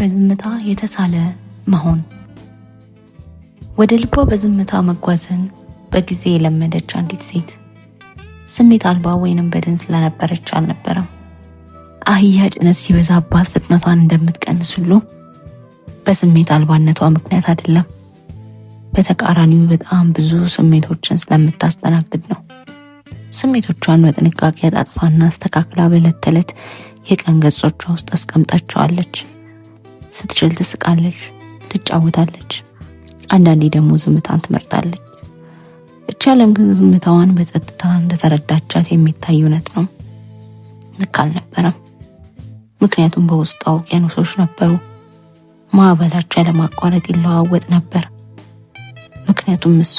በዝምታ የተሳለ መሆን። ወደ ልቧ በዝምታ መጓዝን በጊዜ የለመደች አንዲት ሴት ስሜት አልባ ወይንም በድን ስለነበረች አልነበረም። አህያ ጭነት ሲበዛባት ፍጥነቷን እንደምትቀንስ ሁሉ በስሜት አልባነቷ ምክንያት አይደለም። በተቃራኒው በጣም ብዙ ስሜቶችን ስለምታስተናግድ ነው። ስሜቶቿን በጥንቃቄ አጣጥፋና አስተካክላ በዕለት ተዕለት የቀን ገጾቿ ውስጥ አስቀምጣቸዋለች። ስትችል ትስቃለች፣ ትጫወታለች። አንዳንዴ ደግሞ ዝምታን ትመርጣለች። እቺ ዓለም ግን ዝምታዋን በጸጥታ እንደተረዳቻት የሚታይ እውነት ነው። ልክ አልነበረም። ምክንያቱም በውስጧ ውቅያኖሶች ነበሩ። ማዕበላቸው ያለማቋረጥ ይለዋወጥ ነበር። ምክንያቱም እሷ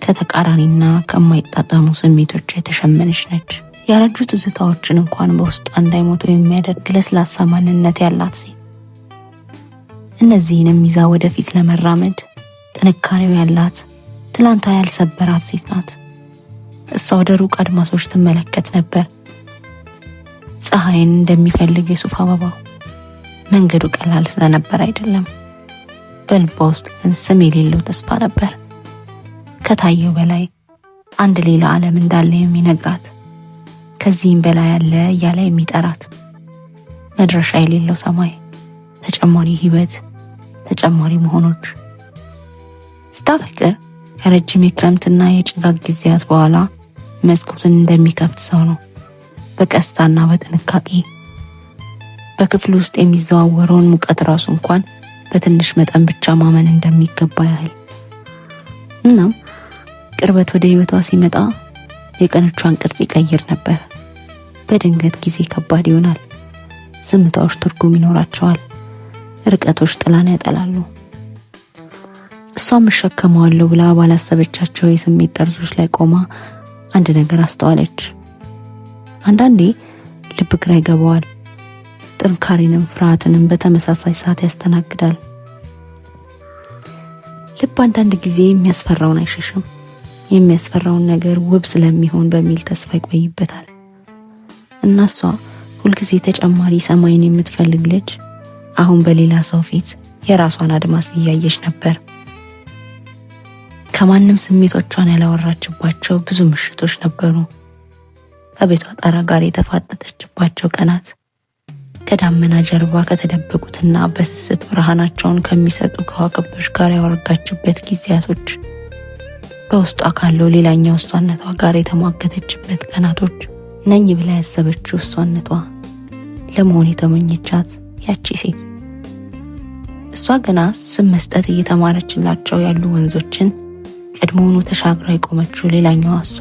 ከተቃራኒና ከማይጣጣሙ ስሜቶች የተሸመነች ነች። ያረጁ ትዝታዎችን እንኳን በውስጧ እንዳይሞቱ የሚያደርግ ለስላሳ ማንነት ያላት ሴት። እነዚህንም ይዛ ወደፊት ለመራመድ ጥንካሬው ያላት፣ ትላንቷ ያልሰበራት ሴት ናት። እሷ ወደ ሩቅ አድማሶች ትመለከት ነበር፣ ፀሐይን እንደሚፈልግ የሱፍ አበባ። መንገዱ ቀላል ስለነበር አይደለም። በልቧ ውስጥ ግን ስም የሌለው ተስፋ ነበር። ከታየው በላይ አንድ ሌላ ዓለም እንዳለ የሚነግራት፣ ከዚህም በላይ ያለ እያለ የሚጠራት፣ መድረሻ የሌለው ሰማይ፣ ተጨማሪ ህይወት፣ ተጨማሪ መሆኖች። ስታፈቅር ከረጅም የክረምትና የጭጋግ ጊዜያት በኋላ መስኮትን እንደሚከፍት ሰው ነው። በቀስታና በጥንቃቄ በክፍል ውስጥ የሚዘዋወረውን ሙቀት ራሱ እንኳን በትንሽ መጠን ብቻ ማመን እንደሚገባ ያህል። እናም ቅርበት ወደ ህይወቷ ሲመጣ የቀኖቿን ቅርጽ ይቀይር ነበር። በድንገት ጊዜ ከባድ ይሆናል። ዝምታዎች ትርጉም ይኖራቸዋል። ርቀቶች ጥላን ያጠላሉ። እሷም እሸከመዋለሁ ብላ ባላሰበቻቸው የስሜት ጠርዞች ላይ ቆማ አንድ ነገር አስተዋለች። አንዳንዴ ልብ ግራ ይገባዋል። ጥንካሬንም ፍርሃትንም በተመሳሳይ ሰዓት ያስተናግዳል። ልብ አንዳንድ ጊዜ የሚያስፈራውን አይሸሽም። የሚያስፈራውን ነገር ውብ ስለሚሆን በሚል ተስፋ ይቆይበታል። እና እሷ ሁልጊዜ ተጨማሪ ሰማይን የምትፈልግ ልጅ አሁን በሌላ ሰው ፊት የራሷን አድማስ እያየች ነበር። ከማንም ስሜቶቿን ያላወራችባቸው ብዙ ምሽቶች ነበሩ። ከቤቷ ጣራ ጋር የተፋጠጠችባቸው ቀናት፣ ከዳመና ጀርባ ከተደበቁትና በስስት ብርሃናቸውን ከሚሰጡ ከዋክብቶች ጋር ያወረጋችበት ጊዜያቶች፣ በውስጧ ካለው ሌላኛው እሷነቷ ጋር የተሟገተችበት ቀናቶች፣ ነኝ ብላ ያሰበችው እሷነቷ፣ ለመሆን የተመኘቻት ያቺ ሴት፣ እሷ ገና ስም መስጠት እየተማረችላቸው ያሉ ወንዞችን ቀድሞውኑ ተሻግራ የቆመችው ሌላኛዋ እሷ።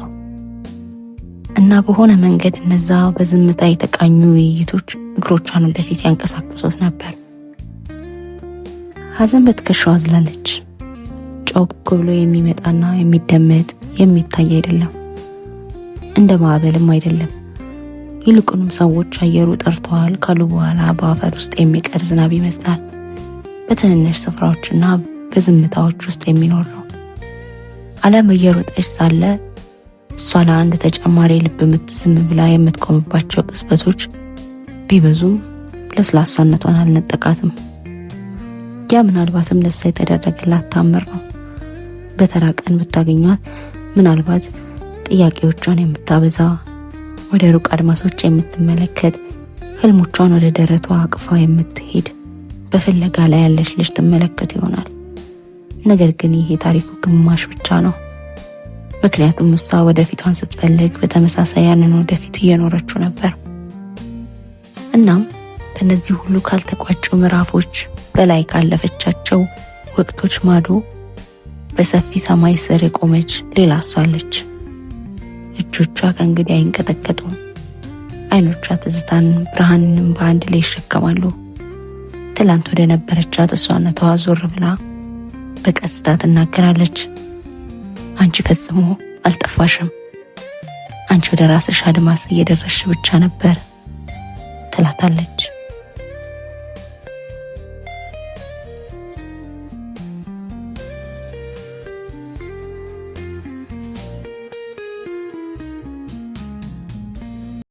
እና በሆነ መንገድ እነዛ በዝምታ የተቃኙ ውይይቶች እግሮቿን ወደፊት ያንቀሳቅሱት ነበር። ሐዘን በትከሻዋ አዝላለች። ጮክ ብሎ የሚመጣና የሚደመጥ የሚታይ አይደለም፣ እንደ ማዕበልም አይደለም። ይልቁንም ሰዎች አየሩ ጠርተዋል ካሉ በኋላ በአፈር ውስጥ የሚቀር ዝናብ ይመስላል። በትንንሽ ስፍራዎችና በዝምታዎች ውስጥ የሚኖር ነው። ዓለም እየሮጠች ሳለ እሷ ለአንድ ተጨማሪ ልብ ምት ዝም ብላ የምትቆምባቸው ቅጽበቶች ቢበዙም ለስላሳነቷን አልነጠቃትም። ያ ምናልባትም ለሷ የተደረገላት ታምር ነው። በተራ ቀን ብታገኟት ምናልባት ጥያቄዎቿን የምታበዛ፣ ወደ ሩቅ አድማሶች የምትመለከት፣ ህልሞቿን ወደ ደረቷ አቅፋ የምትሄድ፣ በፍለጋ ላይ ያለች ልጅ ትመለከት ይሆናል። ነገር ግን ይሄ ታሪኩ ግማሽ ብቻ ነው። ምክንያቱም እሷ ወደፊቷን ስትፈልግ በተመሳሳይ ያንን ወደፊት እየኖረችው ነበር። እናም ከነዚህ ሁሉ ካልተቋጩ ምዕራፎች በላይ ካለፈቻቸው ወቅቶች ማዶ በሰፊ ሰማይ ስር የቆመች ሌላ እሷ አለች። እጆቿ ከእንግዲህ አይንቀጠቀጡም። አይኖቿ ትዝታን ብርሃንንም በአንድ ላይ ይሸከማሉ። ትላንት ወደ ነበረቻት እሷነቷ ዞር ብላ በቀስታ ትናገራለች። አንቺ ፈጽሞ አልጠፋሽም። አንቺ ወደ ራስሽ አድማስ እየደረስሽ ብቻ ነበር ትላታለች።